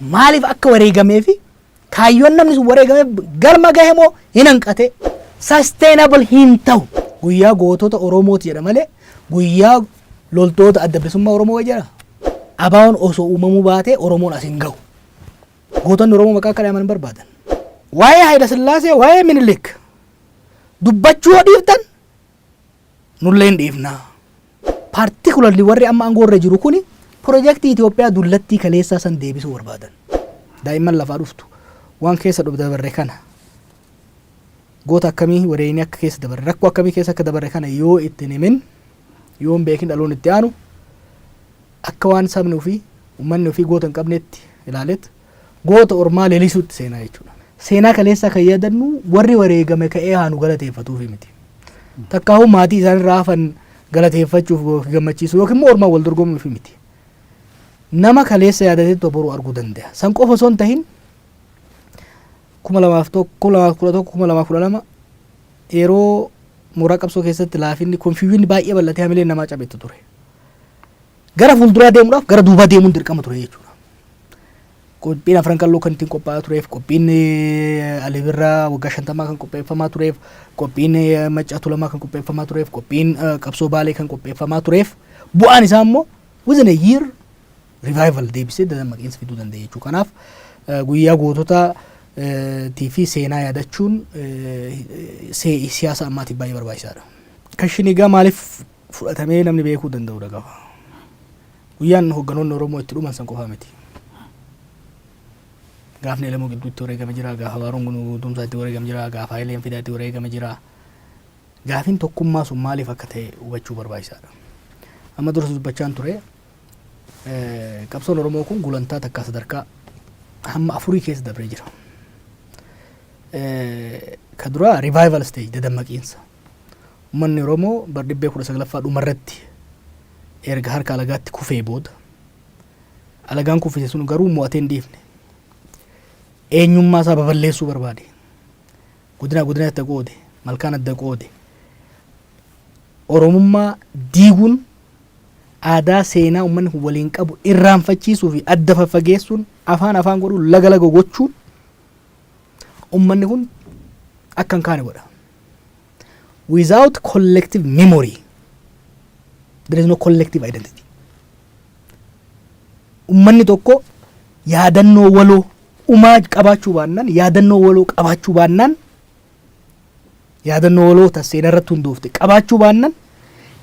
Maaliif akka wareegamee fi kaayyoon namni sun wareegameef galma gahe moo hin hanqate, sustainable hin ta'u. Guyyaa gootota Oromooti jedha malee guyyaa loltoota Adda Bilisummaa Oromoo jedha. ABOn osoo uumamuu baatee Oromoon as hin gahu. Gootonni Oromoo maqaa akka dhaaman hin barbaadan. Waa'ee Hayila Sillaasee, waa'ee Minilik dubbachuu yoo dhiiftan nullee hin dhiifnaa. Particularly warri amma aangoo irra jiru kuni pirojektii Itoophiyaa dullattii kaleessaa san deebisuu barbaadan. Daa'imman lafaa dhuftu waan keessa dabarre kana, goota akkamii wareeyni akka keessa dabarre, rakkoo akkamii keessa akka dabarre kana yoo itti hin himin, yoo hin beekin, dhaloonni itti aanu akka waan sabni ofii, uummanni ofii goota hin qabnetti ilaaleet goota ormaa leelisuutti seenaa jechuudha. Seenaa kaleessaa kan yaadannu warri wareegame ka'ee haa nu galateeffatuufi miti. Takkaahuu maatii isaanirraa hafan galateeffachuuf, gammachiisuu yookiin immoo ormaan wal dorgomuufi miti. Nama kaleessa yaadateetu boruu arguu danda'a. San qofa osoo hin tahin, 2001, 2011, 2012 yeroo mooraa qabsoo keessatti laafinni, confusion baay'ee bal'atee hamileen namaa cabetti ture. Gara fuulduraa deemuudhaaf gara duubaa deemuun dirqama ture jechuudha. Qophiin Afran Qalloo kan ittiin qophaa'aa tureef, qophiin Alii Birraa waggaa 50 kan qopheeffamaa tureef, qophiin Maccaa Tuulamaa kan qopheeffamaa tureef, qophiin qabsoo Baalee kan qopheeffamaa tureef, bu'aan isaa immoo within a year revival deebisee dadammaqiinsa fiduu danda'e jechuudha. Kanaaf guyyaa gootota fi seenaa yaadachuun siyaasa ammaatiif baay'ee barbaachisaadha. Kan shinigaa maaliif fudhatamee namni beekuu danda'udha qaba. Guyyaan hoogganoonni Oromoo itti dhuman san qofaa miti. Gaafni Elemoo gidduutti wareegame jira, gaafa Baaroon Tumsaa itti wareegame jira, gaafa Hayileen Fidaa itti wareegame jira. Gaafin tokkummaa sun maaliif akka ta'e hubachuu barbaachisaadha. Amma dursa dubbachaan ture, qabsoon Oromoo kun gulantaa takkaa sadarkaa hamma afurii keessa dabree jira. Ka duraa revival stage, dadammaqiinsa. Uummanni Oromoo bar dhibbee 19ffaa dhumarratti erga harka alagaatti kufee booda, alagaan kuffise sun garuu mo'atee hin dhiifne. Eenyummaa isaa baballeessuu barbaade. Godina godina adda qoode, malkaan adda qoode. Oromummaa diiguun, aadaa seenaa uummanni kun waliin qabu irraanfachiisuu fi adda faffageessuun, afaan afaan godhuun, laga laga gochuun uummanni kun akka hin kaane godha. Without collective memory, there is no collective identity. Uummanni tokko yaadannoo waloo umaa qabaachuu baannaan, yaadannoo waloo qabaachuu baannaan, yaadannoo waloo ta seenaa irratti hundoofte qabaachuu baannaan,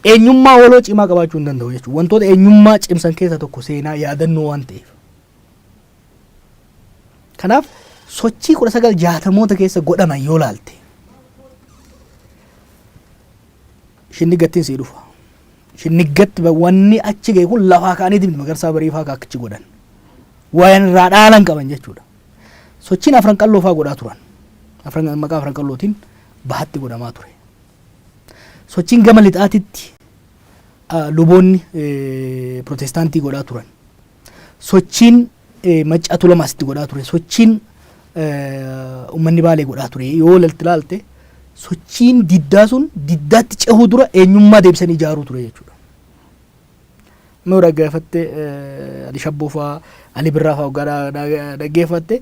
eenyummaa waloo cimaa qabaachuu hin danda'u jechuudha. Wantoota eenyummaa cimsan keessaa tokko seenaa, yaadannoo waan ta'eef. Kanaaf sochii 1960moota keessa godhaman yoo laalte, shinnigattiin sii dhufa. Shinniggatti wanni achi ga'e kun lafaa ka'aniiti miti. Magarsaa Bariifaa ka achi godhan. Waan irraa dhaalan qaban jechuudha. Sochiin Afran Qalloo faa godhaa turan. Afran maqaa Afran Qallootiin bahatti godhamaa ture. Sochiin gama lixaatitti luboonni Protestaantii godhaa turan. Sochiin Maccaa Tuulamaa asitti godhaa ture. Sochiin uummanni Baalee godhaa ture. Yoo ilaalte, sochiin diddaa sun diddaatti cehuu dura eenyummaa deebisanii ijaaruu ture jechuudha. Yoo dhaggeeffatte, Ali Shabboo fa'aa, Ali Birraa fa'aa waggaa dhaggeeffatte,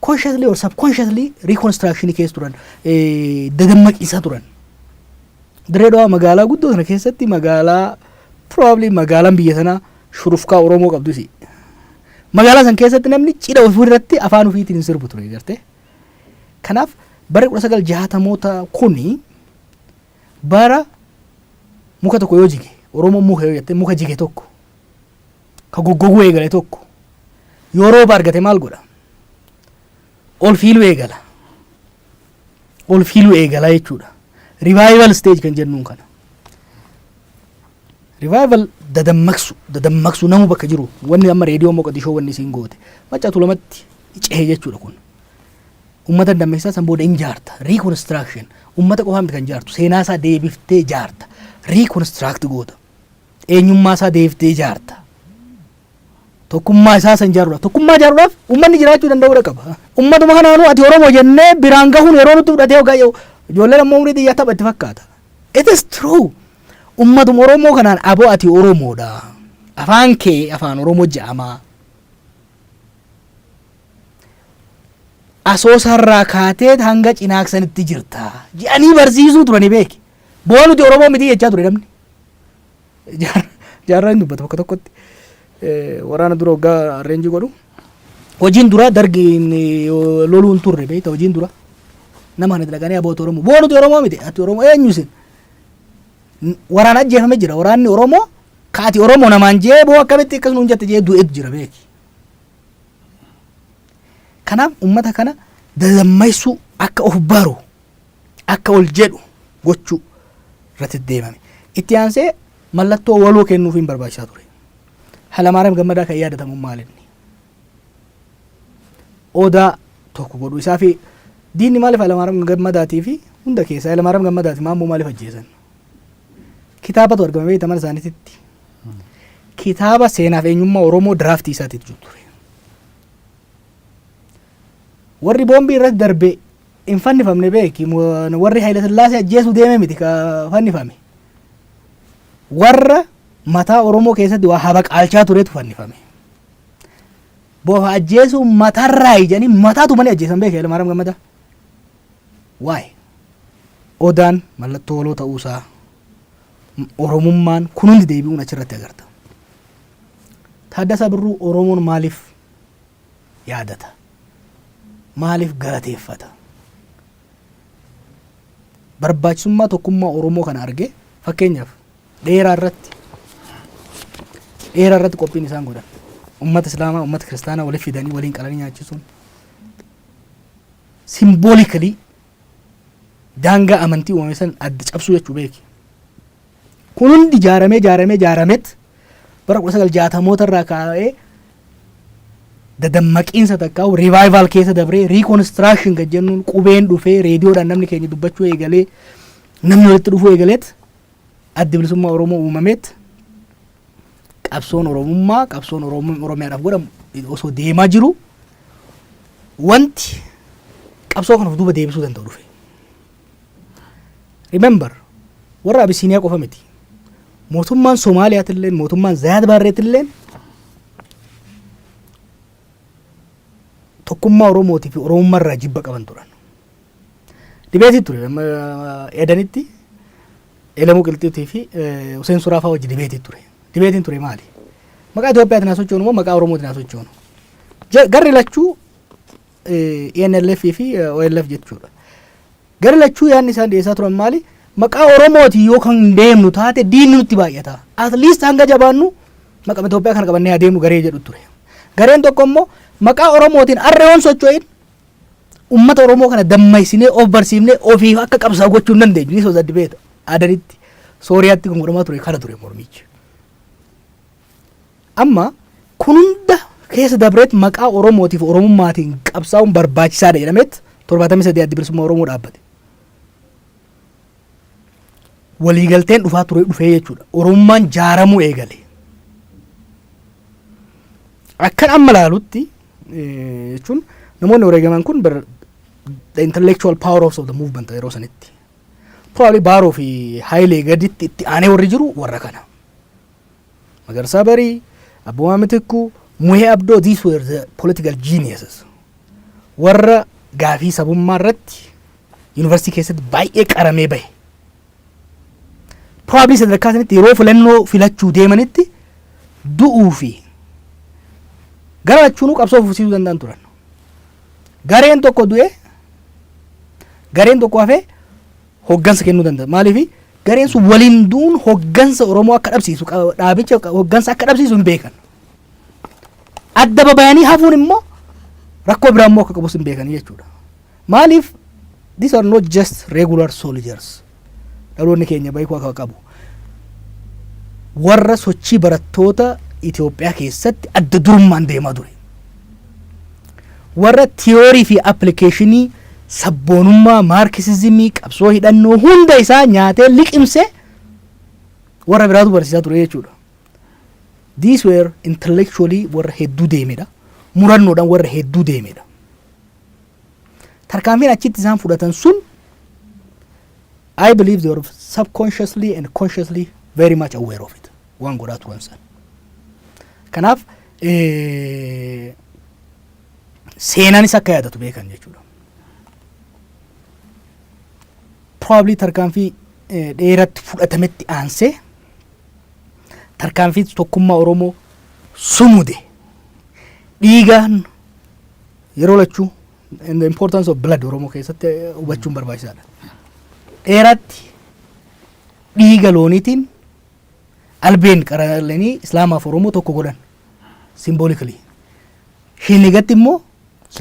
consciously or subconsciously reconstruction keessa turan, dadammaqiisaa turan. Dirree Dhawaa magaalaa guddoo sana keessatti, magaalaa probably magaalaan biyya sanaa shurufkaa Oromoo qabdu isi. Magaalaa san keessatti namni cidha ofii irratti afaan ofiitiin hin sirbu ture gartee. Kanaaf bara 1960moota kuni bara muka tokko yoo jige, Oromoon muka yoo jette, muka jige tokko ka goggoguu eegale tokko yoo rooba argate maal godha? Ol fiiluu eegala. Ol fiiluu eegala jechuudha. Revival stage kan jennuun kana. Revival dadammaqsu, dadammaqsu namu bakka jiru. Wanni amma reediyoo Moqodishoo wanni isiin goote Maccaa Tuulamatti cehe jechuudha kun. Uummata dammeessaa san booda in jaarta. Reconstruction uummata qofaa miti kan jaartu, seenaa isaa deebiftee jaarta. Reconstruct goota. Eenyummaa isaa deebiftee jaarta. Tokkummaa isaa san jaaruudhaaf, tokkummaa jaaruudhaaf uummanni jiraachuu danda'uudha qaba. Uummatuma kanaanuu ati Oromoo jennee biraan gahuun yeroo nutti fudhatee hoggaa ijoolleen ammoo umurii xiyyaa tapha itti fakkaata. It is true. Uummatuma Oromoo kanaan aboo ati Oromoodha. Afaan kee afaan Oromoo jedhama. Asoosarraa kaatee hanga Cinaaksanitti jirta jedhanii barsiisuu turanii beeki. Boo nuti Oromoo miti jechaa ture namni. Jaarraa hin dubbata bakka tokkotti. Waraana dura waggaa arreenjii godhu. Hojiin dura dargi loluu hin turre, beekta, hojiin dura. Nama kana dhaqanii aboota Oromoo. Boo nuti Oromoo miti, ati Oromoo eenyu isin? Waraana ajjeefame jira, waraanni Oromoo ka ati Oromoo namaan jee boo akkamitti akkas nuun jette jee du'etu jira, beeki. Kanaaf uummata kana dadammaysuu, akka of baru, akka ol jedhu gochuu irratti deemame. Itti aansee mallattoo waloo kennuufiin barbaachisaa ture. Hayilamaariyaam Gammadaa kan yaadatamu maalinni? Odaa tokko godhuu isaa fi diinni maaliif Hayilamaariyaam Gammadaatii fi hunda keessaa Hayilamaariyaam Gammadaati Maammoo maaliif ajjeesan? Kitaabatu argame, beekta, mana isaaniititti. Kitaaba seenaaf eenyummaa Oromoo draftii isaatiitu jiru ture. Warri boombii irratti darbe hin fannifamne, beeki, warri Haayila Sillaasee ajjeesuu deeme miti ka fannifame. Warra mataa Oromoo keessatti waa habaqaalchaa turetu fannifame. Bofa ajjeesuu matarraa ijanii mataa tumanii ajjeesan, beeki, Hayilamaariyaam Gammadaa. Waa'ee Odaan mallattoo waloo ta'uusaa, Oromummaan kun hundi deebi'uun achirratti agarta. Taaddasaa Birruu Oromoon maaliif yaadata? Maaliif galateeffata? Barbaachisummaa tokkummaa Oromoo kana argee, fakkeenyaaf dheeraa irratti qophiin isaan godhan, ummata Islaamaa, ummata Kiristaanaa waliif fidanii waliin qalanii nyaachisuun symbolically daangaa amantii uumame san adda cabsuu jechuu, beeki. Kun hundi ijaaramee ijaaramee ijaaramet bara 1960moota irraa kaa'ee dadammaqiinsa takka revival keessa dabree, reconstruction kan jennuun qubeen dhufee, reediyoodhaan namni keenya dubbachuu eegalee, namni walitti dhufuu eegaleet, Addi Bilisummaa Oromoo uumameet, qabsoon Oromummaa, qabsoon Oromiyaadhaaf godhamu osoo deemaa jiru wanti qabsoo kana of duuba deebisuu danda'u dhufe. Remember, warra Abisiiniyaa qofa miti. Mootummaan Soomaaliyaatilleen, mootummaan Zayaad Baarreetilleen tokkummaa Oromootii fi Oromummaa irraa jibba qaban turan. Debatei ture amma Edanitti Elemuu Qilxiitii fi Hussein Suraafaa wajji debatei ture. Debateiin ture maali? Maqaa Itoophiyaatiin haa sochoonu moo maqaa Oromootiin haa sochoonu? Garri lachuu ENLF fi OLF jechuudha. Garri lachuu yaadni isaan dhiyeessaa turan maali? Maqaa Oromootiin yoo kan deemnu taate diinni nutti baay'ata. At least hanga jabaannu maqaa Itoophiyaa kana qabannee adeemnu garee jedhu ture. Gareen tokko immoo maqaa Oromootiin arreewoon socho'in ummata Oromoo kana dammaysinee of barsiifnee ofiif akka qabsaa'u gochuu hin dandeenyu. Ni sosa debate Adanitti, Sooriyaatti kan godhamaa ture kana ture mormichi. Amma kun hunda keessa dabreet maqaa Oromootiif Oromummaatiin qabsaa'uun barbaachisaadha jedhameet 73 Addi Bilisummaa Oromoo dhaabbate. Waliigalteen dhufaa ture dhufee jechuudha. Oromummaan jaaramuu eegale. Akkan amma laalutti jechuun namoonni wareegaman kun bar the intellectual power of the movement yeroo sanitti. Probably Baaroo fi Hayilee gaditti itti aanee warri jiru warra kana. Magarsaa Barii, Abboomaa Mitikkuu, Muhee Abdoo, these were the political geniuses. Warra gaafii sabummaa irratti yuunivarsiitii keessatti baay'ee qaramee bahe. Probably sadarkaa sanitti yeroo filannoo filachuu deemanitti du'uu fi gara lachuunuu qabsoo fufsiisuu danda'an turan. Gareen tokko du'e, gareen tokko hafee hoggansa kennuu danda'a. Maaliif? Gareen sun waliin du'uun hoggansa Oromoo akka dhabsiisu, dhaabicha hoggansa akka dhabsiisu hin beekan. Adda babayanii hafuun immoo rakkoo biraa immoo akka qabus hin beekanii jechuudha. Maaliif? These are not just regular soldiers. Dhaloonni keenya beekuu akka qabu. Warra sochii barattoota Itoophiyaa keessatti adda durummaan deemaa ture. Warra theory fi applicationii sabboonummaa, maarkisizimii, qabsoo hidhannoo hunda isaa nyaatee liqimsee warra biraatu barsiisaa ture jechuudha. These were intellectually warra hedduu deemedha. Murannoodhaan warra hedduu deemedha. Tarkaanfiin achitti isaan fudhatan sun, I believe they were subconsciously and consciously very much aware of it. Waan godhaa turan san. Kanaaf Seenaanis akka yaadatu beekan jechuudha. Probably tarkaanfii dheeratti fudhatametti aansee tarkaanfii tokkummaa Oromoo sumude dhiigaan yeroo lachuu, and the importance of blood Oromoo keessatti hubachuun barbaachisaadha. Dheeratti dhiiga looniitiin albeen qaralanii Islaamaaf Oromoo tokko godhan symbolically. Shinigatti immoo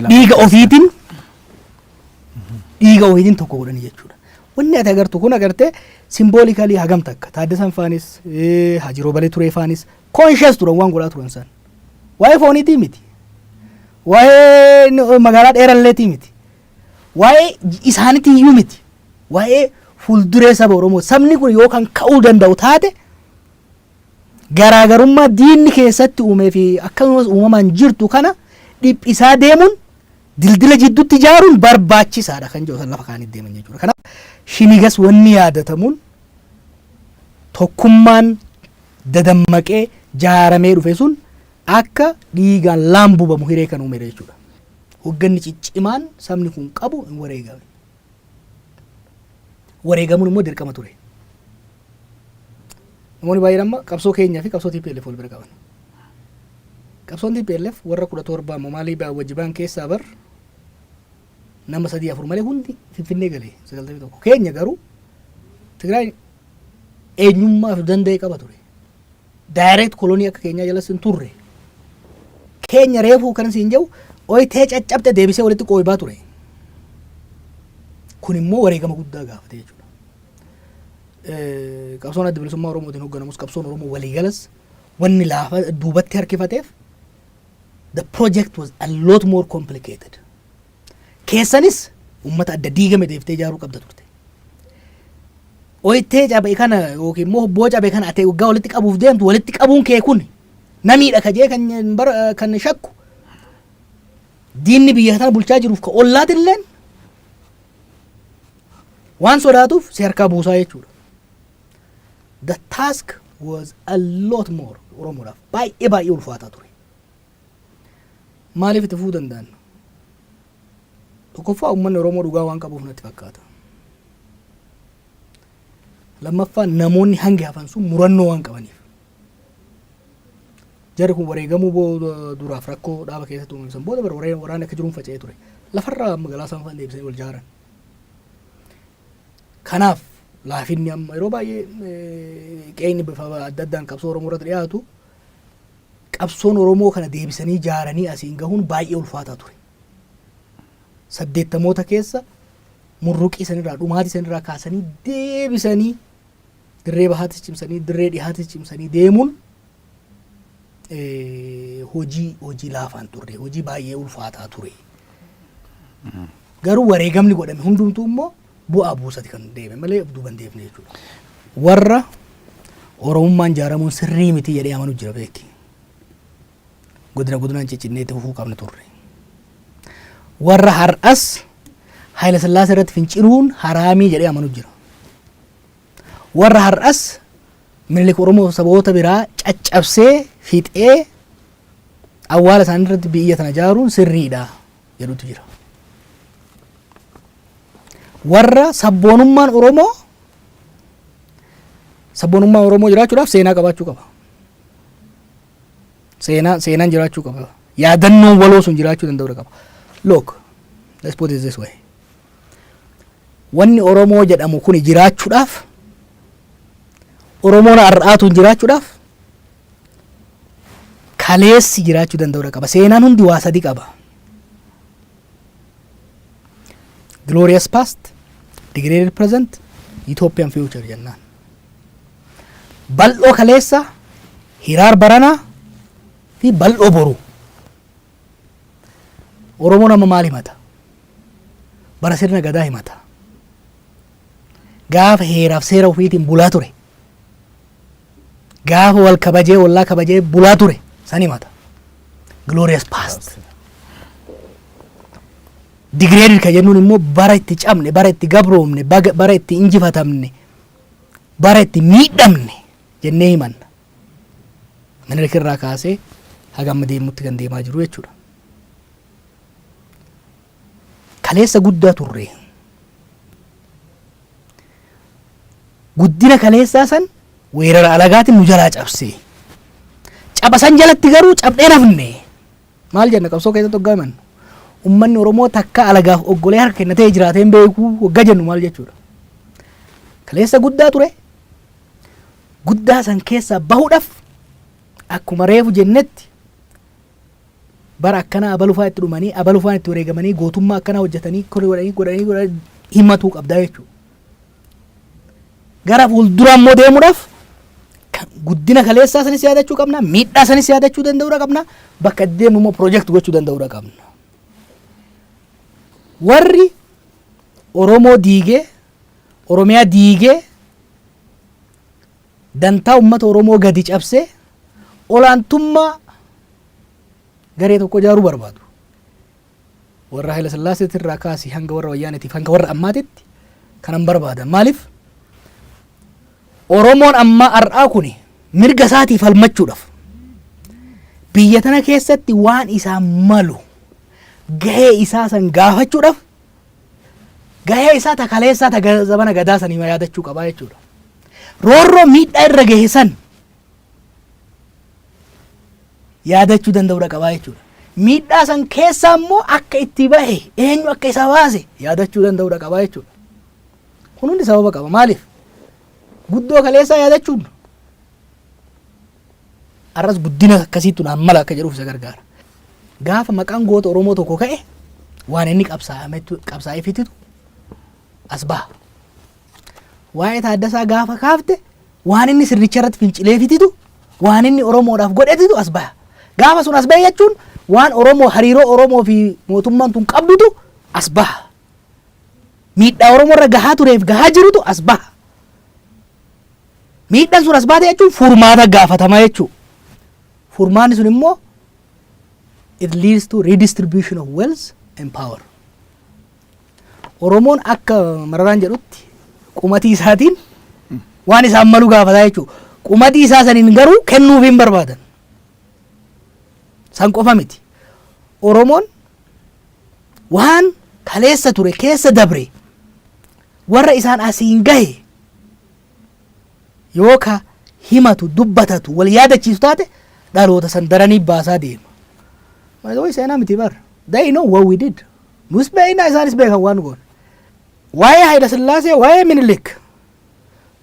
dhiiga ofiitiin tokko godhanii jechuudha. Wanni ati agartu kun agartee symbolically hagam takka Taaddasan faanis, Hajii Roobalee Turee faanis conscious turan waan godhaa turan san. Waa'ee fooniitii miti. Waa'ee magaalaa dheeralleetii miti. Waa'ee isaaniitii iyyuu miti. Waa'ee fuulduree saba Oromoo, sabni kun yoo kan ka'uu danda'u taate, garaagarummaa diinni keessatti uumee fi akkasumas uumamaan jirtu kana dhiphisaa deemuun dildila jidduutti ijaaruun barbaachisaadha kan jedhu san lafa kaanii deeman jechuudha. Kanaaf Shinigas wanni yaadatamuun tokkummaan dadammaqee jaaramee dhufe sun akka dhiigaan laambubamu hiree kan uumedha jechuudha. Hogganni ciccimaan sabni kun qabu hin wareegame. Wareegamuun immoo dirqama ture. Namoonni baay'een amma qabsoo keenyaa fi qabsoo TPLF wal bira qaban. Qabsoon TPLF warra 17 ammoo maalii wajjibaan keessaa bar nama sadii afur malee hundi Finfinnee galee 91. Keenya garuu Tigraay eenyummaa of danda'e qaba ture. Direct kolonii akka keenyaa jalas hin turre. Keenya reefuu kan siin jedhu oyitee caccabte deebisee walitti qooybaa ture. Kun immoo wareegama guddaa gaafate jechuudha. Qabsoon Adda Bilisummaa Oromootiin hoogganamus, qabsoon Oromoo waliigalas, wanni laafa duubatti harkifateef the project was a lot more complicated. Keessanis uummata adda diigame deeftee ijaaruu qabda turte. Oyitee cabe kana yookiin immoo hobboo cabe kana ati waggaa walitti qabuuf deemtu, walitti qabuun kee kun namiidha kajee kan bara kan shakku diinni biyya kana bulchaa jiruuf ka ollaatilleen waan sodaatuuf si harkaa buusaa jechuudha. The task was a lot more Oromoodhaaf baay'ee baay'ee ulfaataa ture. Maaliif itti fufuu danda'an? Tokkoffaa, uummanni Oromoo dhugaa waan qabuuf natti fakkaata. Lammaffaa, namoonni hangi hafan sun murannoo waan qabaniif. Jarri kun wareegamuu duraaf rakkoo dhaaba keessatti uumame san booda bara waraanni akka jiruun faca'ee ture. Lafarraa amma Galaasaan fa'aan deebisanii wal jaaran. Kanaaf laafinni amma yeroo baay'ee qe'inni bifa adda addaan qabsoo Oromoo irratti dhiyaatu, qabsoon Oromoo kana deebisanii jaaranii asiin gahuun baay'ee ulfaataa ture. 80moota keessa murruqii sanirraa, dhumaatii sanirraa kaasanii deebisanii dirree bahaatis cimsanii, dirree dhihaatis cimsanii deemuun hojii laafaan turre, hojii baay'ee ulfaataa ture. Garuu wareegamni godhame hundumtuu immoo bu'aa buusati kan deeme malee duuba hin deemne jechuudha. Warra Oromummaan ijaaramuun sirrii miti jedhee amanu jira beeki. Godina godinaan ciccinnee itti fufuu qabna turre. Warra har'as Haayila Sillaasee irratti finciluun haraamii jedhee amanu jira. Warra har'as Minilik Oromoo saboota biraa caccabsee fixee awwaala isaanii irratti biyya tana ijaaruun sirriidha jedhutu jira. Warra sabboonummaan Oromoo jiraachuudhaaf seenaa qabaachuu qaba. Seenaan jiraachuu qaba. Yaadannoon waloo sun jiraachuu danda'uu qaba. Look, let's put it this way. Wanni Oromoo jedhamu kun jiraachuudhaaf, Oromoon har'aatuun jiraachuudhaaf, kaleessi jiraachuu danda'uu qaba. Seenaan hundi waa sadi qaba. Glorious past, degraded present, utopian future jennaan. Bal'oo kaleessa, hiraar baranaa fi bal'oo boruu. Oromoon amma maal himata? Bara sirna Gadaa himata. Gaafa heeraaf seera ofiitiin bulaa ture. Gaafa wal kabajee, ollaa kabajee bulaa ture san himata. Glorious past. Degraded kan jennuun immoo bara itti cabne, bara itti gabroomne, bara itti injifatamne, bara itti miidhamne jennee himanna. Minilik irraa kaasee haga amma deemutti kan deemaa jiru jechuudha. Kaleessa guddaa turre. Guddina kaleessaa san weerara alagaatiin nu jalaa cabse. Caba san jalatti garuu cabdhee nafne. Maal jenna qabsoo keessatti hoggaa himannu? Ummanni Oromoo takka alagaaf oggolee harka kennatee jiraatee hin beeku hoggaa jennu maal jechuudha? Kaleessa guddaa ture. Guddaa san keessaa bahuudhaaf akkuma reefu jennetti bara akkanaa abalufaa itti dhumanii, abalufaan itti wareegamanii, gootummaa akkanaa hojjetanii, godhanii godhanii godhanii himatuu qabdaa jechuudha. Gara fuulduraa immoo deemuudhaaf guddina kaleessaa sanis yaadachuu qabna, miidhaa sanis yaadachuu danda'uudha qabna, bakka deemnu immoo project gochuu danda'uudha qabna. Warri Oromoo diigee, Oromiyaa diigee, dantaa uummata Oromoo gadi cabsee olaantummaa garee tokko ijaaruu barbaadu. Warra Haayila Sillaaseetti irraa kaasii hanga warra Wayyaaneetiif hanga warra ammaatitti kanan barbaadan. Maaliif? Oromoon ammaa har'aa kuni mirga isaatii falmachuudhaaf biyya tana keessatti waan isaan malu gahee isaa san gaafachuudhaaf gahee isaa ta kaleessaa ta zamana gadaa sanii yaadachuu qabaa jechuudha. Roorroo miidhaa irra gahe san yaadachuu danda'uudha qabaa jechuudha. Miidhaa san keessaa immoo akka itti bahe, eenyu akka isa baase yaadachuu danda'uudha qabaa jechuudha. Kun hundi sababa qaba. Maaliif? Guddoo kaleessaa yaadachuun har'as guddina akkasiitu naan mala akka jedhuuf isa gargaara. Gaafa maqaan goota Oromoo tokko ka'e, waan inni qabsaa'ee fititu as baha. Waa'ee Taaddasaa gaafa kaafte, waan inni sirnicha irratti fincilee fititu, waan inni Oromoodhaaf godhetitu as baha. Gaafa sun as bahe jechuun waan Oromoo, hariiroo Oromoo fi mootummaan tun qabdutu as baha. Miidhaa Oromoo irra gahaa tureef gahaa jirutu as baha. Miidhaan sun as baate jechuun furmaata gaafatama jechuudha. Furmaanni sun immoo it leads to redistribution of wealth and power. Oromoon akka Mararaan jedhutti qumatii isaatiin waan isaan malu gaafataa jechuudha. Qumatii isaa saniin garuu kennuuf hin barbaadan. San qofa miti. Oromoon waan kaleessa ture keessa dabre, warra isaan asiin gahe yoo ka himatu, dubbatatu, wal yaadachiisu taate, dhaloota san daranii baasaa deema. By the way, seenaa miti bar. They know what we did. Nus beekna, isaanis beekan waan goone. Waa'ee Hayila Sillaasee, waa'ee Minilik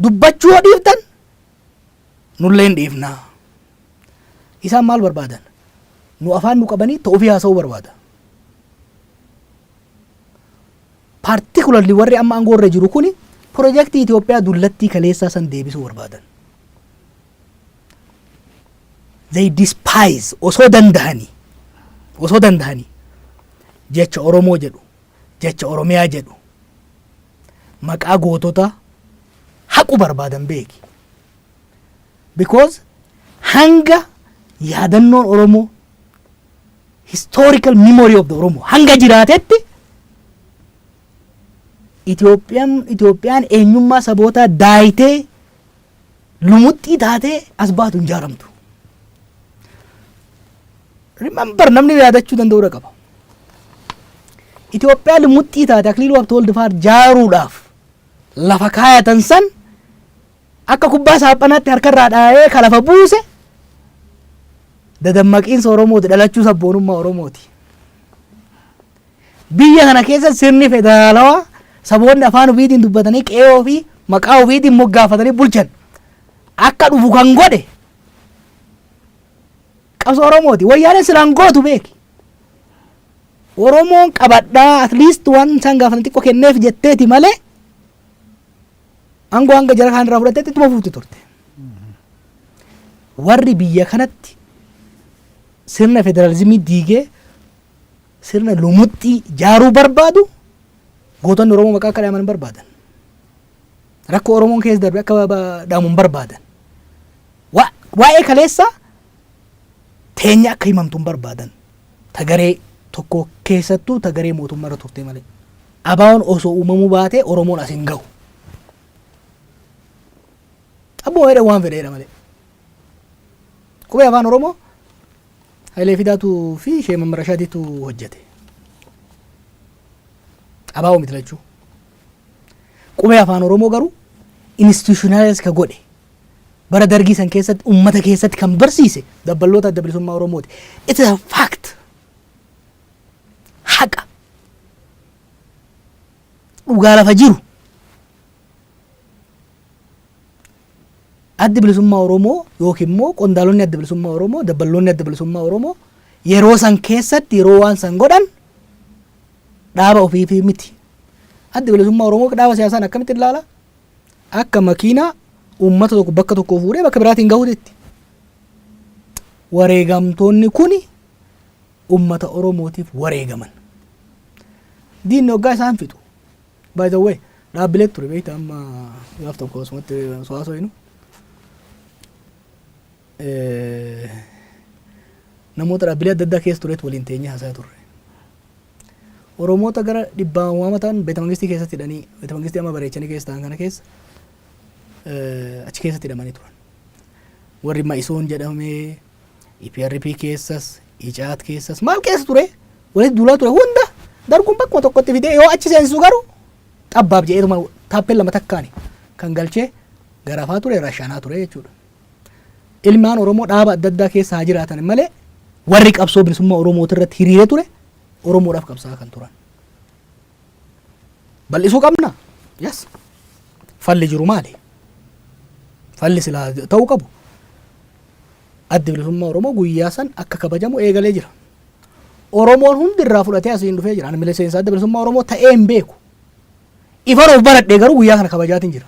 dubbachuu yoo dhiiftan, nullee hin dhiifnaa. Isaan maal barbaadan? Nu afaan nu qabanii ta'uufii haasa'uu barbaada. Particularly warri amma aangoo irra jiru kuni pirojektii Itoophiyaa dullattii kaleessaa san deebisuu barbaadan. They despise, osoo dandahanii jecha Oromoo jedhu, jecha Oromiyaa jedhu, maqaa gootota haqu barbaadan beeki. Because hanga yaadannoon Oromoo, historical memory of the Oromo hanga jiraatetti, Itoophiyaan eenyummaa sabootaa daayitee lumuxxii taatee as baatu hin ijaaramtu. Remember, namni yaadachuu danda'uudha qaba. Itoophiyaa lumuxxii taate Akiliiluu Habtewold fa'aa jaaruudhaaf lafa kaayatan san akka kubbaa saaphanaatti harkarraa dhaayee ka lafa buuse dadammaqiinsa Oromooti, dhalachuu sabboonummaa Oromooti. Biyya kana keessa sirni federaalawaa saboonni afaan ofiitiin dubbatanii, qe'ee ofii maqaa ofiitiin moggaafatanii bulchan akka dhufu kan godhe qabsoo Oromooti. Wayyaaneen silaan gootu beeki. Oromoon qabadhaa, at least waan isaan gaafatan xiqqoo kenneef jetteeti malee, aangoo hanga jara kaan irraa fudhatteetti ittuma fuuti turte. Warri biyya kanatti sirna federaalizimii diigee sirna lumuxxii jaaruu barbaadu gootonni Oromoo maqaa akka dhaaman hin barbaadan. Rakkoo Oromoon keessa darbe akka dhaamu hin barbaadan. Waa'ee kaleessaa teenya akka himamtu hin barbaadan. Tagaree tokko keessattuu tagaree mootummaa irra turte malee. ABO'n osoo uumamuu baatee Oromoon as hin gahu. Abbuma fedhe waan fedheedha malee. Qubee afaan Oromoo Hayilee Fidaatuu fi Ishee Mammarashaatiitu hojjete. Abaa'oo miti lachuu. Qubee Afaan Oromoo garuu institutionalize ka godhe, bara Dargii san keessatti ummata keessatti kan barsiise dabballoota Adda Bilisummaa Oromooti. It's a fact. Haqa. Dhugaa lafa jiru. Addi Bilisummaa Oromoo yookiin immoo qondaalonni Adda Bilisummaa Oromoo, dabballoonni Adda Bilisummaa Oromoo yeroo san keessatti yeroo waan san godhan dhaaba ofiifii miti. Addi Bilisummaa Oromoo dhaaba siyaasaan akkamitti ilaala? Akka makiinaa uummata tokko bakka tokkoo fuudhee bakka biraatiin gahuutti. Wareegamtoonni kuni uummata Oromootiif wareegaman. Diinni hoggaa isaan fixu. By the way, dhaabbilee ture beekta, amma gaaf tokko osumatti osoo haasofnu namoota dhaabbilee adda addaa keessa turetu waliin teenyee haasaa turre. Oromoota gara dhibbaan waama ta'an beeta mangistii keessatti hidhanii, beeta mangistii amma bareechanii keessa ta'an kana keessa, achi keessatti hidhamanii turan. Warri Ma'isoon jedhamee EPRP keessas, ICAT keessas, maal keessa ture, walitti duulaa ture hunda darguun bakkuma tokkotti fidee yoo achi seensisu garuu xabbaab jedheetuma taappellama lama takkaani kan galchee garafaa ture, rashanaa ture jechuudha. Ilmaan Oromoo dhaaba adda addaa keessa haa jiraatan malee, warri qabsoo bilisummaa Oromooti irratti hiriiree ture Oromoodhaaf qabsaa'aa kan turan. Bal'isuu qabna? Yes. Falli jiru maali? Falli silaa ta'uu qabu. Addi Bilisummaa Oromoo guyyaa san akka kabajamu eegalee jira. Oromoon hundi irraa fudhatee asiin dhufee jira. Ani miseensa Adda Bilisummaa Oromoo ta'ee hin beeku. Ifan of baradhee garuu guyyaa kana kabajaatiin jira.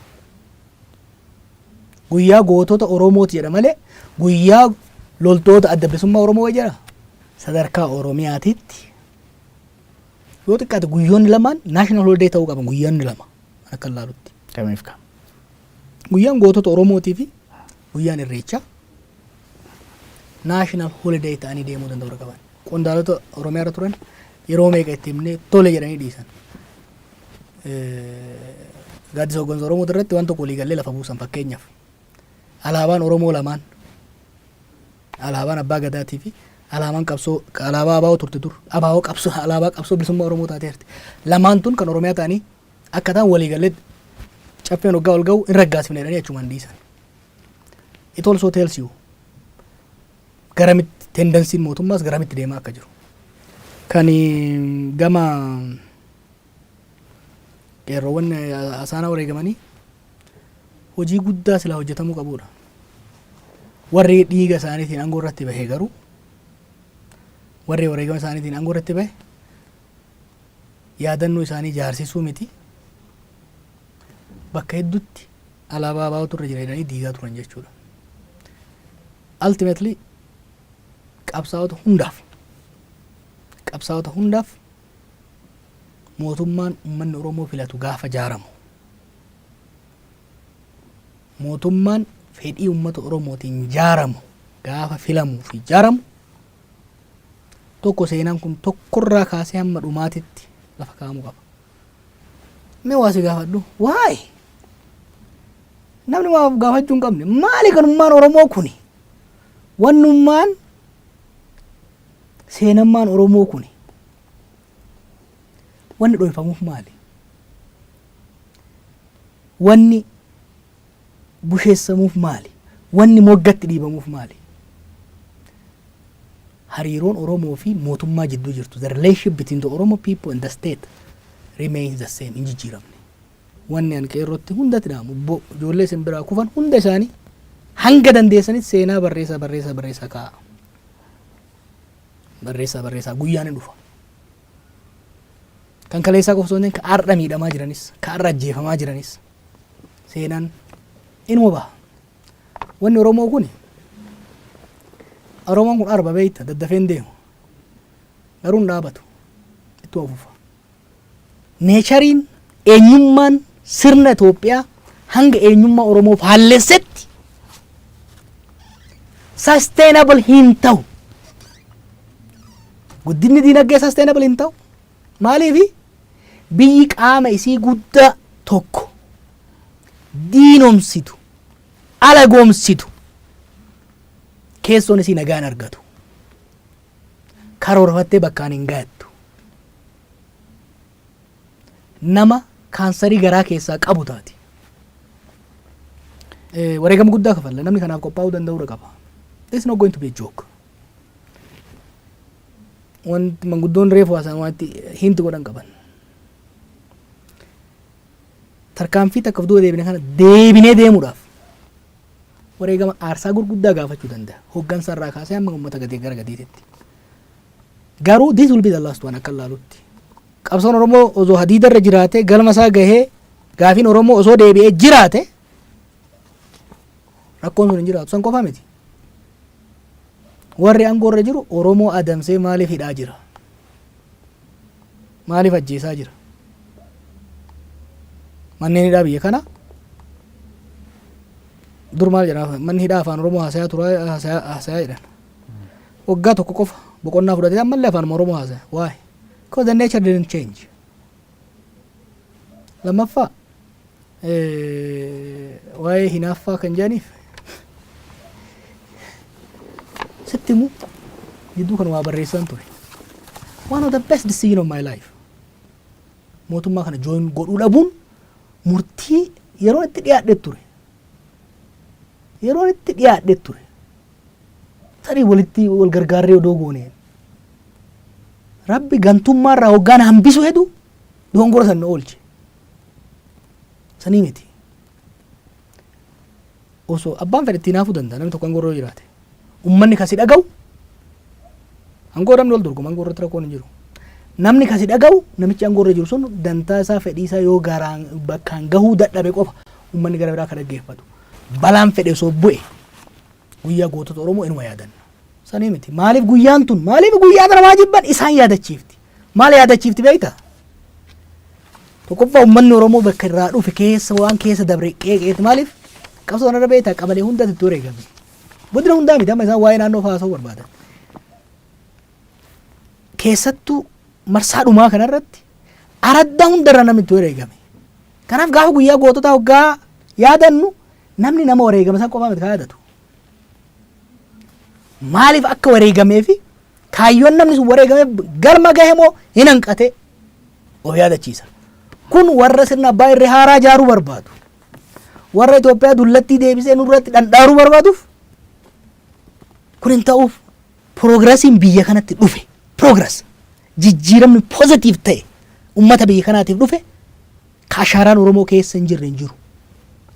Guyyaa gootota Oromooti jedha malee guyyaa loltoota Adda Bilisummaa Oromoo jedha. Sadarkaa Oromiyaatitti yoo xiqqaate guyyoonni lamaan national holiday ta'uu qaban, guyyoonni lama akka ilaalutti. Kamiif kam? Guyyaan gootota Oromootii fi guyyaan Irreechaa national holiday ta'anii deemuu danda'u qaban. Qondaalota Oromiyaa irra turan yeroo meeqa itti himnee tole jedhanii dhiisan. Gaaddisa hooggansa Oromoo irratti waan tokko waliigallee lafa buusan. Fakkeenyaaf, alaabaan Oromoo lamaan, alaabaan Abbaa Gadaatii fi alaabaan qabsoo, alaabaa ABO turte dur, ABO qabsoo, alaabaa qabsoo bilisummaa Oromoo taateerti. Lamaan tun kan Oromiyaa ta'anii akka ta'an waliigallee caffeen waggaa ol ga'u hin raggaasifne jedhanii achumaan dhiisan. It also tells you garamitti tendencyn mootummaas garamitti deemaa akka jiru. Kan gama qeerroowwan asaanaa wareegamanii hojii guddaa silaa hojjetamuu qabudha. Warri dhiiga isaaniitiin aangoo irratti bahe garuu, warri wareegama isaaniitiin aangoo irratti bahe, yaadannoo isaanii jaarsisuu miti, bakka hedduutti alaabaa ABOtu irra jira jedhanii diigaa turan jechuudha. Ultimately qabsaa'ota hundaaf mootummaan uummanni Oromoo filatu gaafa jaaramu, mootummaan fedhii uummata Oromootiin jaaramu gaafa filamuu fi jaaramu tokko, seenaan kun tokkorraa kaasee hamma dhumaatitti lafa kaa'amuu qaba. Mee waa si gaafadhu, waa'ee namni waa gaafachuu hin qabne, maali kanummaan Oromoo kuni, wannummaan seenammaan Oromoo kuni wanni dhoyfamuuf maali? Wanni busheessamuuf maali? Wanni moggatti dhiibamuuf maali? Hariiroon Oromoo fi mootummaa jidduu jirtu, the relationship between the Oromo people and the state remains the same, hin jijjiiramne. Wanni an qeerrootti hundatti dhaamu, ijoollee isin biraa kufan hunda isaanii hanga dandeessanitti seenaa barreessaa, barreessaa, barreessaa kaa'a. Barreessaa, barreessaa, guyyaan hin dhufa. Kan kaleessaa qofa osoo hin ta'in, ka har'a miidhamaa jiranis, ka har'a ajjeefamaa jiranis seenaan inuma baha. Wanni Oromoo kun, Oromoon kun arba beeyta, daddafeen deemu garuu hin dhaabatu, ittuma fufa. Natureiin eenyummaan sirna Itoophiyaa hanga eenyummaa Oromoo faallessetti sustainable hin ta'u. Guddinni diinagdee sustainable hin ta'u. Maaliifi? Biyyi qaama isii guddaa tokko diinomsitu, alagoomsitu, keessoon isii nagaan argatu. Karoorfattee bakkaan hin gaattu. Nama kaansarii garaa keessaa qabu taati. Wareegama guddaa kafalla. Namni kanaaf qophaa'uu danda'uudha qaba. This is not going to be a joke. Wanti manguddoon reefu haasa'an waan itti hinti godhan qaban. Tarkaanfii takka of duuba deebine kana deebinee deemuudhaaf wareegama aarsaa gurguddaa gaafachuu danda'a. Hoggansa irraa kaasee hamma uummata gadii gara gadiititti. Garuu this will be the last one akka ilaalutti. Qabsoon Oromoo osoo hadiida irra jiraate, galma isaa gahee, gaafiin Oromoo osoo deebi'ee jiraate, rakkoon sun hin jiraatu. San qofa miti. Warri aangoo irra jiru Oromoo adamsee maaliif hidhaa jira? Maaliif ajjeesaa jira? Manneen hidhaa biyya kana dur maal jedhaa, manni hidhaa afaan Oromoo haasayaa tura, haasayaa jedhan. Waggaa tokko qofa boqonnaa fudhatee ammallee afaan Oromoo haasaya. Why? Because the nature didn't change. Lammaffaa, waa'ee hinaaffaa kan jedhaniif sitti himu, gidduu kan waa barreessan ture. One of the best decision of my life. Mootummaa kana join godhuu dhabuun murtii yeroo itti dhiyaadhe ture. Yeroo itti dhiyaadhe ture. Tarii walitti wal gargaarree odoo gooneen. Rabbi gantummaa irraa hoggaan hambisu hedu dogongora san na oolche. Sanii miti. Osoo abbaan fedhe itti hinaafuu danda'a namni tokko aangoo irra jiraate. Uummanni kasi dhaga'u, aangoo namni wal dorgoma, aangoo irratti rakkoon hin jiru. Namni kasi dhaga'u, namichi aangoo irra jiru sun dantaa isaa, fedhii isaa yoo garaan bakkaan gahuu dadhabe qofa uummanni gara biraa kan dhaggeeffatu. Balaan fedhe osoo bu'e guyyaa gootota Oromoo inuma yaadanna. Sanii miti. Maaliif guyyaan tun, maaliif guyyaa kana maa jibban, isaan yaadachiifti? Maal yaadachiifti beektaa? Tokkoffaa, uummanni Oromoo bakka irraa dhufe keessa waan keessa dabre qeeqeeti. Maaliif qabsoo kanarra beektaa, qabalee hundatti itti wareegame. Godina hundaa miti, amma isaan waa'ee naannoo haasa'uu barbaadan. Keessattuu marsaa dhumaa kanarratti araddaa hundarra namni itti wareegame. Kanaaf gaafa guyyaa goototaa hoggaa yaadannu, namni nama wareegame san qofaa miti kan yaadatu. Maaliif akka wareegamee fi kaayyoon namni sun wareegameef galma gahe moo hin hanqate of yaadachiisa. Kun warra sirna abbaa irree haaraa ijaaruu barbaadu, warra Itoophiyaa dullattii deebisee nurratti dhandhaaruu barbaaduuf kun hin ta'uuf. Progressiin biyya kanatti dhufe, progress, jijjiiramni positive ta'e ummata biyya kanaatiif dhufe ka ashaaraan Oromoo keessa hin jirre hin jiru.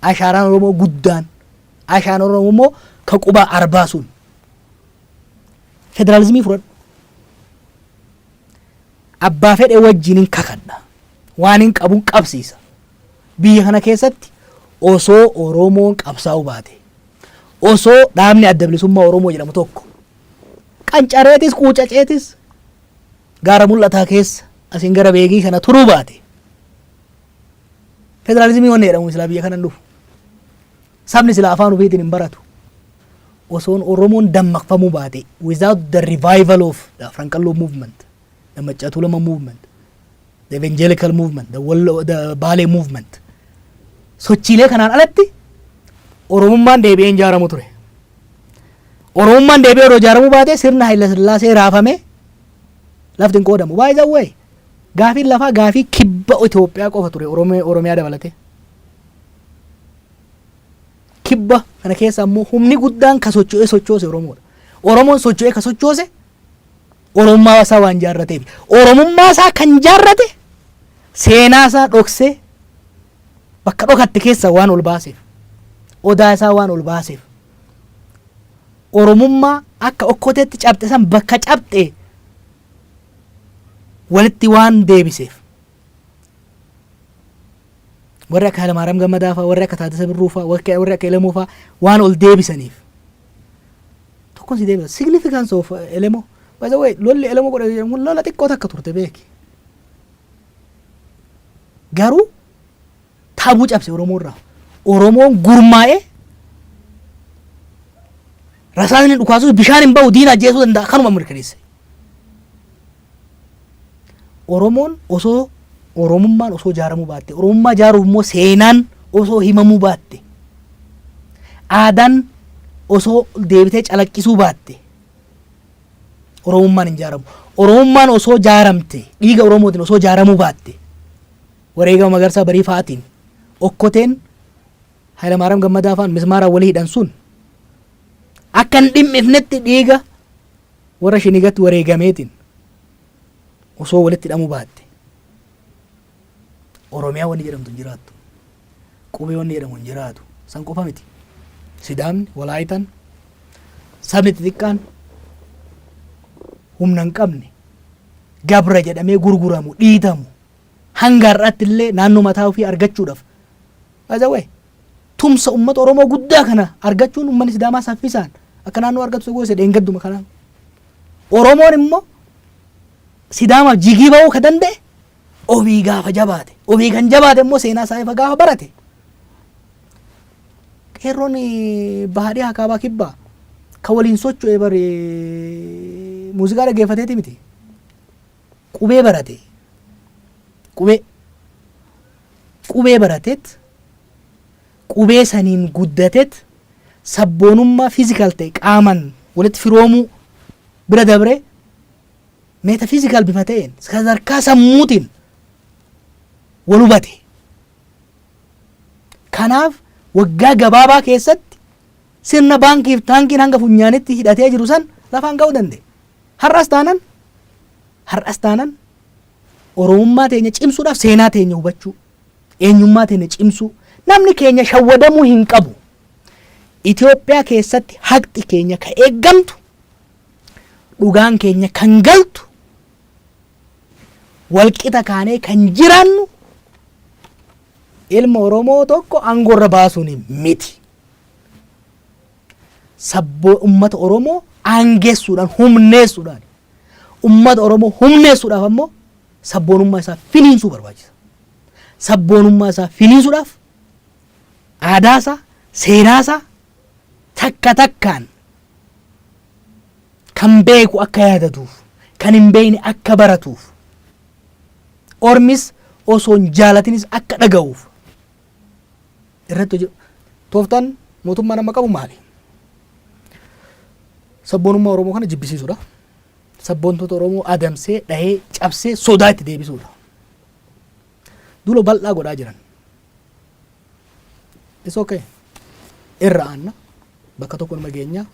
Ashaaraan Oromoo guddaan, ashaaraan Oromoo immoo ka qubaa arbaa sun federaalizimii fudhadhu. Abbaa fedhe wajjin hin kakadha. Waan hin qabuun qabsiisa. Biyya kana keessatti osoo Oromoon qabsaa'uu baate, osoo dhaabni Adda Bilisummaa Oromoo jedhamu tokko qancareetis quucaceetis gaara mul'ataa keessa asiin gara beekii kana turuu baate, federaalizimii wanni jedhamu silaa biyya kana hin dhufu. Sabni silaa afaan ofiitiin hin baratu. Osoon Oromoon dammaqfamuu baate, without the revival of the Afran Qalloo movement, the Maccaa Tuulama movement, the evangelical movement, the Wallo, the Baalee movement, sochiilee kanaan alatti Oromummaan deebi'ee hin ijaaramu ture. Oromummaan deebi'ee yeroo ijaaramuu baate, sirna Haayila Sillaasee raafame, lafti hin qoodamu. By the way, gaafiin lafaa gaafii kibba Itoophiyaa qofa ture, Oromiyaa dabalatee. Kibba kana keessa ammoo humni guddaan ka socho'ee sochoose Oromoodha. Oromoon socho'ee ka sochoose Oromummaa isaa waan jaarrateef. Oromummaa isaa kan jaarrate seenaa isaa dhoksee bakka dhokatte keessa waan ol baaseef. Odaa isaa waan ol baaseef. Oromummaa akka okkoteetti cabxe san bakka cabxe walitti waan deebiseef. Warri akka Hayilamaariyaam Gammadaa fa'aa, warri akka Taaddasa Birruu fa'aa, warri akka Elemoo fa'aa waan ol deebisaniif. Tokkoon si deebisa. Significance of Elemoo. By the way, lolli Elemoo godhe jedhamu kun lola xiqqoo takka turte beeki. Garuu tabuu cabse Oromoo irraa. Oromoon gurmaa'ee rasaasni dhukaasus bishaan hin ba'u, diina ajjeesuu danda'a, kanuma mirkaneesse. Oromoon osoo, Oromummaan osoo ijaaramuu baatte, Oromummaa ijaaruuf immoo seenaan osoo himamuu baatte, aadaan osoo deebitee calaqqisuu baatte, Oromummaan hin ijaaramu. Oromummaan osoo ijaaramte, dhiiga Oromootiin osoo ijaaramuu baatte, Wareegama Magarsaa Barii fa'aatiin okkoteen Hayilamaariyaam Gammadaa fa'aan mismaaraan walii hidhan sun akka hin dhimmifnetti dhiiga warra shinigatti wareegameetiin osoo walitti hidhamuu baatte, Oromiyaa wanni jedhamtu hin jiraattu. Qubee wanni jedhamu hin jiraatu. San qofa miti. Sidaamni, Walaayitaan, sabni xixiqqaan humna hin qabne gabra jedhamee gurguramu, dhiitamu, hanga har'aatti illee naannoo mataa ofii argachuudhaaf, by the way, tumsa uummata Oromoo guddaa kana argachuun uummanni Sidaamaa saffisaan akka naannoo argatu goose dheengadduma kanaaf. Oromoon immoo Sidaamaaf jigii ba'uu ka danda'e ofii gaafa jabaate, ofii kan jabaate immoo seenaa isaa ifa gaafa barate. Qeerroon baadiyyaa kaabaa kibbaa kan waliin socho'e bare muuziqaa dhaggeeffateeti miti. Qubee barate. Qubee barateet, qubee saniin guddateet, sabboonummaa physical ta'e qaaman walitti firoomuu bira dabree metaphysical bifa ta'een sadarkaa sammuutiin wal hubate. Kanaaf waggaa gabaabaa keessatti sirna baankiif taankiin hanga funyaanitti hidhatee jiru san lafaan ga'uu danda'e. Har'as taanan Oromummaa teenya cimsuudhaaf seenaa teenya hubachuu, eenyummaa teenya cimsuu, namni keenya shawwadamuu hin qabu. Itoophiyaa keessatti haqxi keenya ka eeggamtu, dhugaan keenya kan galtu, walqixa kaanee kan jiraannu ilma Oromoo tokko aangoorra baasuun miti. Sabboo ummata Oromoo aangessuudhaan, humneessuudhaan. Ummata Oromoo humneessuudhaaf ammoo sabboonummaa isaa finiinsuu barbaachisa. Sabboonummaa isaa finiinsuudhaaf aadaa isaa, seenaa isaa takka takkaan kan beeku akka yaadatuuf, kan hin beekne akka baratuuf, ormis osoo hin jaalatinis akka dhaga'uuf irratti hojjetu. Tooftaan mootummaan amma qabu maali? Sabboonummaa Oromoo kana jibbisiisuudha. Sabboontota Oromoo adamsee, dhahee, cabsee sodaa itti deebisuudha. Duula bal'aa godhaa jiran. It's okay. Irra aanna. Bakka tokko nama geenyaa.